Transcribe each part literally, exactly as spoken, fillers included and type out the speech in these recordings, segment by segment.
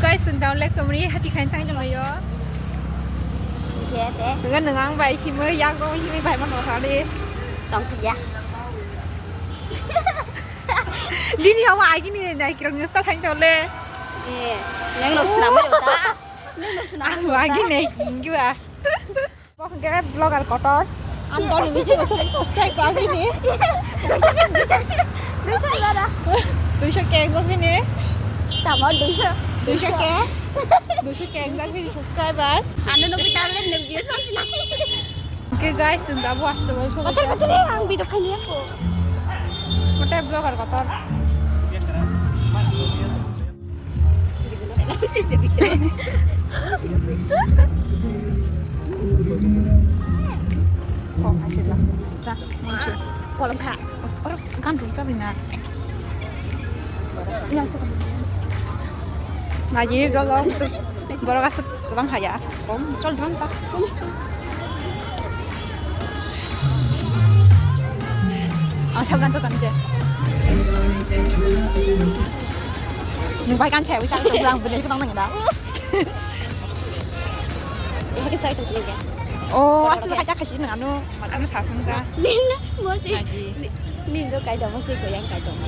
Guys, chwng down lake somri hati khain thang jong layo. Khe te. Nang nang ang bai himwi yak rong himwi bai ma tong thani. Tong thya. Dini hawa agini nai kirong nesta khain tole. Eh, nang no snam yo ta. Nang no snam. Ang agini hingwa. Bo hwnkhe vlogger kotor. Ang dol ni video subscribe kok bini. Duiso ke ekjak bini. Tamo duiso. Duiso ke. Duiso ke ekjak bini subscriber. Ano nugwi tablet nugwi samsina. Oke guys, chwng da bo aswk. Batal batal ang video khaini ako. Kotor vlogger kotor. Kok hasil lah. Sa, muncul. Kolom kha. Orang kan dulu sabi na. Ngaji dolo. Borok aswk kwbang haya. Kom, chol dong ta. Ang sabran to kan je. Nung bai kan chai, wi chak tong lang, bujai tong nang da. Ini ke sai tong ni ke. Oh, asli hai ta khasi nang anu, mat anu thasang ta. Nin mo si. Ngaji. Nin do kai do mo si ko yang kai do mo.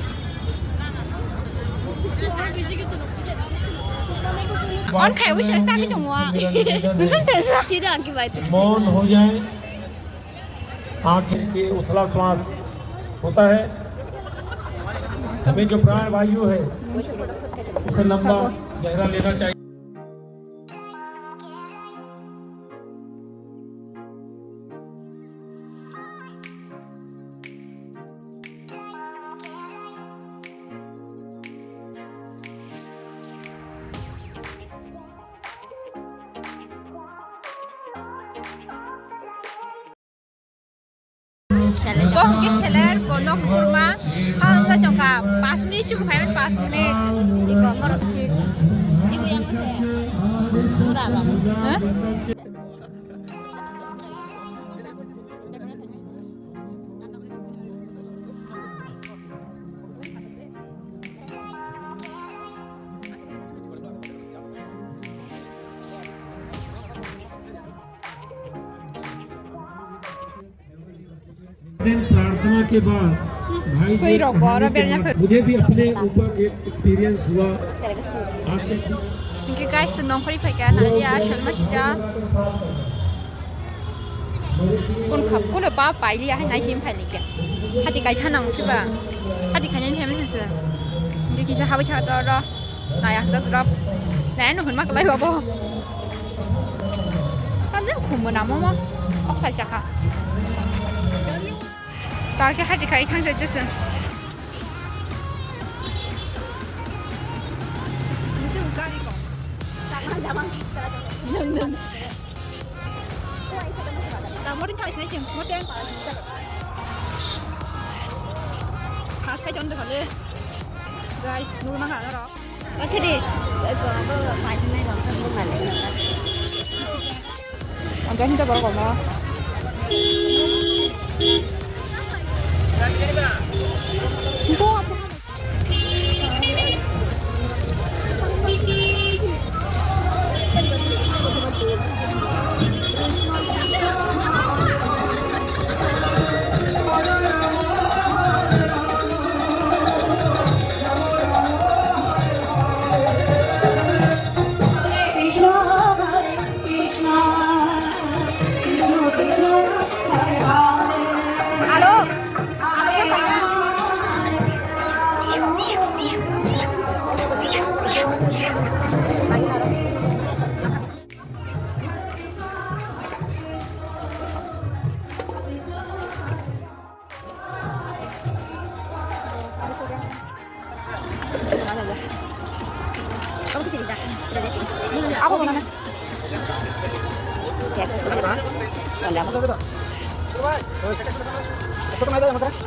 On khai wi sa sa ki tong wa. Nung kan sa. Sida ang ki bai. मौन हो जाए, आंखें के उथला श्वास होता है। हमें जो प्राण वायु है, उसे लंबा गहरा लेना चाहिए। Bo hwnkhe seller, bo nok kurma, ha wngkha tongkha, panch minute chuku phaimani, panch minute. Iko morok si. Iko yang se. Pura rok. Huh? दिन प्रार्थना के बाद भाई Sui rok bo oro berna phai. मुझे भी अपने ऊपर एक एक्सपीरियंस हुआ। Hingke guys, nongkhorwi phaikha, nangya, salma sita. Kun khap, kuno pa paili, ahai nai him phaili kya. Hati kai thanang khiba. Hati khainani phaimani se. Hingke kisa habai tha to ro. Nai ang jak drop. Nai no hun ma kalai babo. Tamjak khum bo namo mo. Ok khai chakha. Tao khe hati khai thang jai jese. Nung nung. Tamo rin thang sinai chim. Mo teng. Khas khai chon de khale. Guys, nurma ha ro. Oke deh, abo painai rok khe bung ale. Anjani ta borok ma.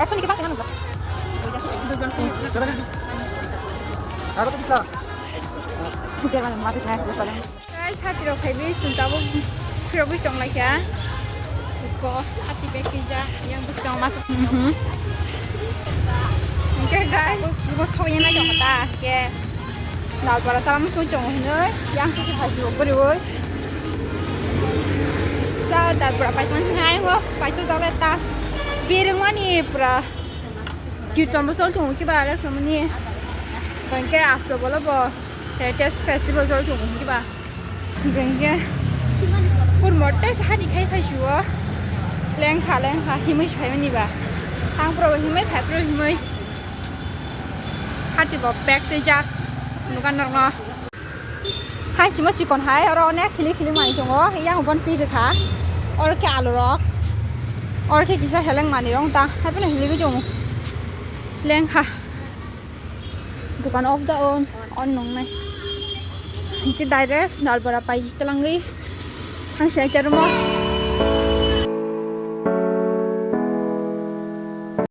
Action kita kan? Guys, hati rok khai bi sung tabuk khirogwi tong lai kha. Iko hati bag kija yang bwskang mas. Mhm. Hingke guys, bo thok yang nai tong kha ta, hingke. Nalpara talam tong tongo hinoi, yang kisi hai bo boriwi. Sa Nalpara pai tong sinai bo, pai tong jabe ta. Birung mani pura. Kirtan bo chol tongo kiba, lek somni. Bangke asto bolo bo. Heritage Festival chol tongo kiba. Bangke. Kur motte sahani khai khai shuo. Lengkha, lengkha, himui sai mani ba. Thang pro himui, phai pro himui. Hati bo bag tei jak. Nukan nok no. Hai chimo chikon hai, oro onek hilik hilik manwi tongo, yang bon twi rwkha, oro khe alu rok, oro khe kisa heleng manwi rok ta, hai phano hiligwi tongo, lengkha, dukan of the on, on nongnai, hinkhe direct Nalpara pai twlangwi thangsi ai teromo.